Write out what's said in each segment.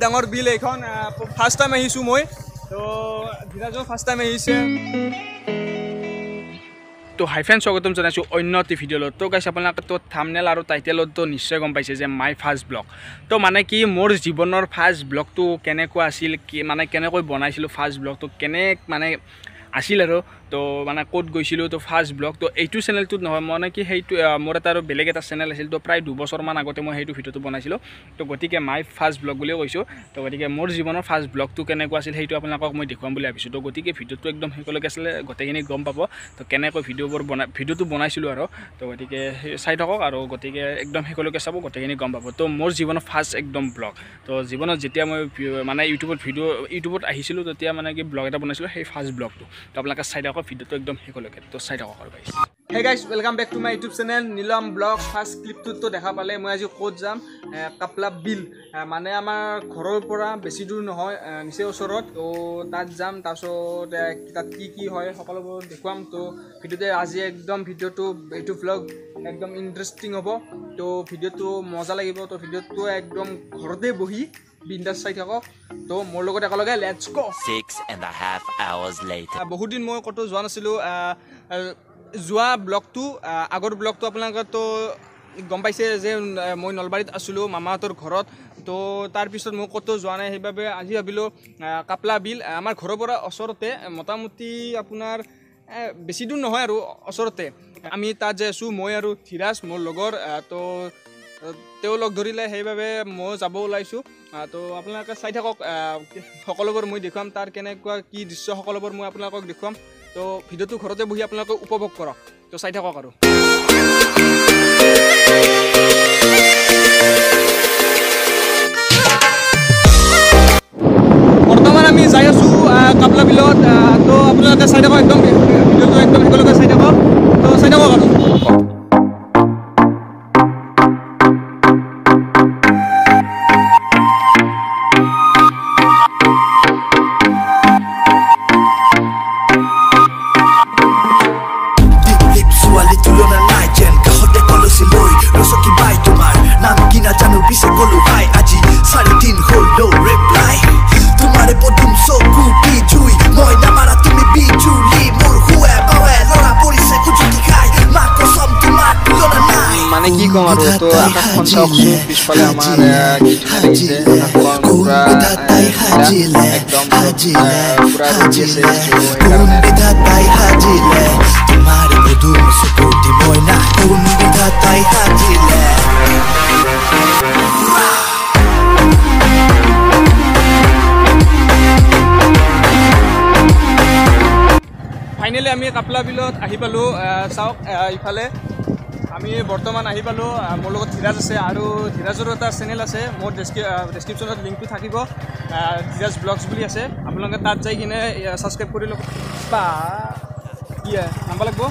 ডাঙৰ বিল এইখন first time আহিছোঁ মই, তো ধীৰাজো ফাৰ্ষ্ট টাইম আহিছে। তো হাই ফ্ৰেণ্ড, স্বাগতম জনাইছোঁ অন্য এটি ভিডিঅ'লৈ। তো গাইছ, আপোনালোকে তো থামনেল আৰু টাইটেলতো নিশ্চয় গম পাইছে যে my first blog. তো মানে কি মোৰ জীৱনৰ ফাৰ্ষ্ট ব্লগটো কেনেকুৱা আছিল, কি মানে কেনেকৈ বনাইছিলোঁ, ফাৰ্ষ্ট ব্লগটো কেনে মানে আছিল আৰু তো মানে ক'ত গৈছিলোঁ, তো ফাৰ্ষ্ট ব্লগ তো এইটো চেনেলটোত নহয়, মানে কি সেইটো মোৰ এটা আৰু বেলেগ এটা চেনেল আছিল। তো প্ৰায় 2 বছৰমান আগতে মই সেইটো ভিডিঅ'টো বনাইছিলোঁ। তো গতিকে my first blog বুলিয়ে কৈছোঁ। তো গতিকে মোৰ জীৱনৰ ফাৰ্ষ্ট ব্লগটো কেনেকুৱা আছিল সেইটো আপোনালোকক মই দেখুৱাম বুলি ভাবিছোঁ। তো গতিকে ভিডিঅ'টো একদম শেষলৈকে আছিলে গোটেইখিনি গম পাব তো কেনেকৈ ভিডিঅ'বোৰ বনাই ভিডিঅ'টো বনাইছিলোঁ আৰু। তো গতিকে চাই থাকক আৰু গতিকে একদম শেষলৈকে চাব, গোটেইখিনি গম পাব। তো মোৰ জীৱনৰ ফাৰ্ষ্ট একদম ব্লগ, তো জীৱনত যেতিয়া মই মানে ইউটিউবত ভিডিঅ' ইউটিউবত আহিছিলোঁ তেতিয়া মানে কি ব্লগ এটা বনাইছিলোঁ, সেই ফাৰ্ষ্ট ব্লগটো। তো আপোনালোকে চাই থাকক ভিডিঅ'টো একদম শেষলৈকে, তো চাই থাকক আৰু guys. Hey guys, welcome back to my YouTube channel Nilam blog. First ক্লিপটোততো দেখা পালে মই আজি ক'ত যাম, কাপলা বিল, মানে আমাৰ ঘৰৰ পৰা বেছি দূৰ নহয়, নিচেই ওচৰত। তো তাত যাম, তাৰপিছত তাত কি কি হয় সকলোবোৰ দেখুৱাম। তো ভিডিঅ'তে আজি একদম ভিডিঅ'টো এইটো ব্লগ একদম ইণ্টাৰেষ্টিং হ'ব, তো ভিডিঅ'টো মজা লাগিব। তো ভিডিঅ'টো একদম ঘৰতে বহি বিন্দাছ চাই থাকক। তো মোৰ লগত একেলগে let's গ'। 6.5 hours later. বহুত দিন মই ক'তো যোৱা নাছিলোঁ। যোৱা ব্লগটো, আগৰ ব্লগটো আপোনালোকে তো গম পাইছে যে মই নলবাৰীত আছিলোঁ মামাহঁতৰ ঘৰত। তো তাৰপিছত মই ক'তো যোৱা নাই, সেইবাবে আজি ভাবিলোঁ কাপলা বিল আমাৰ ঘৰৰ পৰা ওচৰতে, মোটামুটি আপোনাৰ বেছি দূৰ নহয় আৰু ওচৰতে। আমি তাত যাই আছোঁ, মই আৰু ধীৰাজ মোৰ লগৰ। তো তেওঁ লগ ধৰিলে, সেইবাবে ময়ো যাব ওলাইছোঁ। তো আপোনালোকে চাই থাকক, সকলোবোৰ মই দেখুৱাম, তাৰ কেনেকুৱা কি দৃশ্য সকলোবোৰ মই আপোনালোকক দেখুৱাম। তো ভিডিঅ'টো ঘৰতে বহি আপোনালোকে উপভোগ কৰক, তো চাই থাকক। আৰু বৰ্তমান আমি যাই আছোঁ কাপলা বিলত। তো আপোনালোকে চাই থাকক, একদম ভিডিঅ'টো একদম শেষলৈকে চাই থাকক, তো চাই থাকক। আৰু ছোৱালী তুলনা নাই যেন কাষতে কলচি লৈ ৰচকি বাই, তোমাৰ নাম কি নাজানো, পিছে কলো হাই। আজি 4 দিন হ'ল ন' ৰিপ্লাই। তোমাৰে পদুম চকু দি জুই, মই নামাৰা তুমি বিজুলি। মোৰ সোঁৱে বাৱে লৰা পৰিছে উজুতি খাই, মা কচম তোমাৰ তুলনা নাই। মানে কি ক'ম আৰু, তো আকাশখন চাওকচোন, পিছফালে আমাৰ কি ধুনীয়া লাগিছে আকাশখন, পুৰা নীলা, একদম পুৰা ৰ'দ দি আছে, তো কোন সেইকাৰণে বিধাতাই সাজিলে তোমাৰ পদুম চকু দি মইনা, কোন বিধাতাই সাজিলে? ফাইনেলি আমি কাপলা বিলত আহি পালোঁ। চাওক, ইফালে আমি বৰ্তমান আহি পালোঁ। মোৰ লগত ধীৰাজ আছে আৰু ধীৰাজৰো এটা চেনেল আছে, মোৰ ডেছক্ৰিপশ্যনত লিংকটো থাকিব, ধীৰাজ ব্লগছ বুলি আছে। আপোনালোকে তাত যাই কিনে ছাবস্ক্ৰাইব কৰি ল'ব। বা কি নাম্বাৰ লাগিব।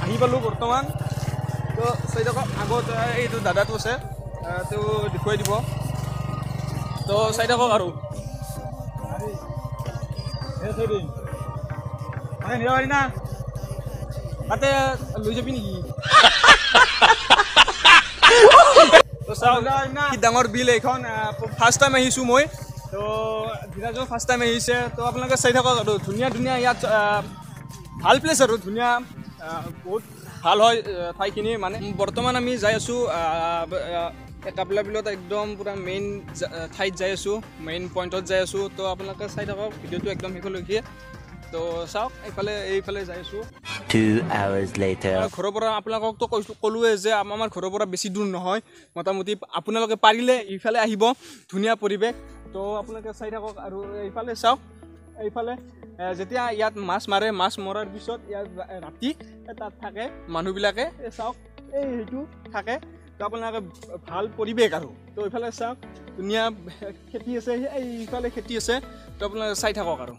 আহি পালোঁ বৰ্তমান। তো চাই থাকক, আগত এইটো দাদাটো আছে, তেওঁ দেখুৱাই দিব, তো চাই থাকক। আৰু না তাতে লৈ যাবি নেকি? তো চাওক কি ডাঙৰ বিল এইখন, ফাৰ্ষ্ট টাইম আহিছোঁ মই, তো ধীৰাজো ফাৰ্ষ্ট টাইম আহিছে। তো আপোনালোকে চাই থাকক আৰু ধুনীয়া ধুনীয়া ইয়াত ভাল প্লেচ আৰু ধুনীয়া, বহুত ভাল হয় ঠাইখিনি। মানে বৰ্তমান আমি যাই আছোঁ কাপলা বিলত, একদম পূৰা মেইন ঠাইত যাই আছোঁ, মেইন পইণ্টত যাই আছোঁ। তো আপোনালোকে চাই থাকক ভিডিঅ'টো একদম শেষলৈকে। তো চাওক, এইফালে এইফালে যাই আছোঁ। 2 hours later. আমাৰ ঘৰৰ পৰা আপোনালোককতো কৈছোঁ, ক'লোৱে যে আমাৰ ঘৰৰ পৰা বেছি দূৰ নহয়, মোটামুটি আপোনালোকে পাৰিলে ইফালে আহিব, ধুনীয়া পৰিৱেশ। তো আপোনালোকে চাই থাকক। আৰু এইফালে চাওক, এইফালে যেতিয়া ইয়াত মাছ মাৰে, মাছ মৰাৰ পিছত ইয়াত ৰাতি তাত থাকে মানুহবিলাকে। এই চাওক, এই সেইটো থাকে। তো আপোনালোকে ভাল পৰিৱেশ। আৰু তো এইফালে চাওক, ধুনীয়া খেতি আছে, এইফালে খেতি আছে। তো আপোনালোকে চাই থাকক। আৰু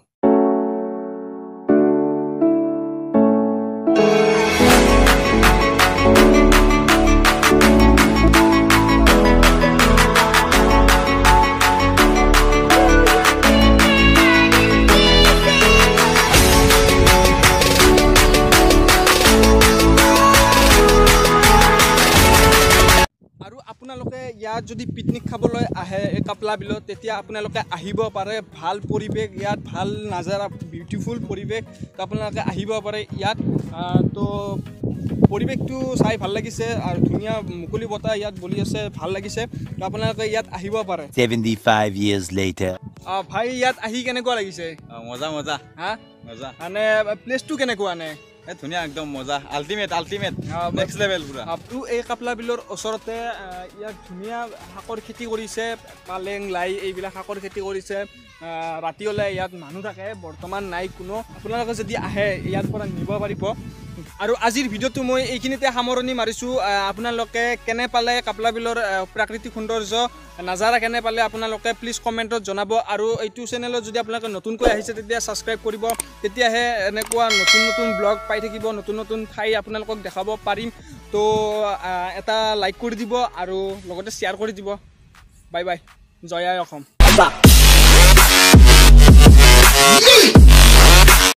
আপোনালোকে ইয়াত যদি পিকনিক খাবলৈ আহে এই কাপলা বিলত, তেতিয়া আপোনালোকে আহিব পাৰে। ভাল পৰিৱেশ ইয়াত, ভাল নাজাৰা, বিউটিফুল পৰিৱেশ। তো আপোনালোকে আহিব পাৰে ইয়াত। তো পৰিৱেশটো চাই ভাল লাগিছে আৰু ধুনীয়া মুকলি বতাহ ইয়াত বলি আছে, ভাল লাগিছে। তো আপোনালোকে ইয়াত আহিব পাৰে। 75 years later. ভাই, ইয়াত আহি কেনেকুৱা লাগিছে? মজা মজা। হা, মজা। মানে প্লেচটো কেনেকুৱা নে? এই ধুনীয়া, একদম মজা, আল্টিমেট আল্টিমেট, নেক্সট লেভেল পুৰা। আৰু এই কাপলা বিলৰ ওচৰতে ইয়াত ধুনীয়া শাকৰ খেতি কৰিছে, পালেং, লাই এইবিলাক শাকৰ খেতি কৰিছে। ৰাতি হ'লে ইয়াত মানুহ থাকে, বৰ্তমান নাই কোনো। আপোনালোকে যদি আহে ইয়াৰ পৰা নিব পাৰিব। আৰু আজিৰ ভিডিঅ'টো মই এইখিনিতে সামৰণি মাৰিছোঁ। আপোনালোকে কেনে পালে কাপলা বিলৰ প্ৰাকৃতিক সৌন্দৰ্য নাজাৰা কেনে পালে আপোনালোকে প্লিজ কমেণ্টত জনাব। আৰু এইটো চেনেলত যদি আপোনালোকে নতুনকৈ আহিছে, তেতিয়া ছাবস্ক্ৰাইব কৰিব, তেতিয়াহে এনেকুৱা নতুন নতুন ব্লগ পাই থাকিব, নতুন নতুন ঠাই আপোনালোকক দেখাব পাৰিম। তো এটা লাইক কৰি দিব আৰু লগতে শ্বেয়াৰ কৰি দিব। বাই বাই, জয় আই অসম। Stop.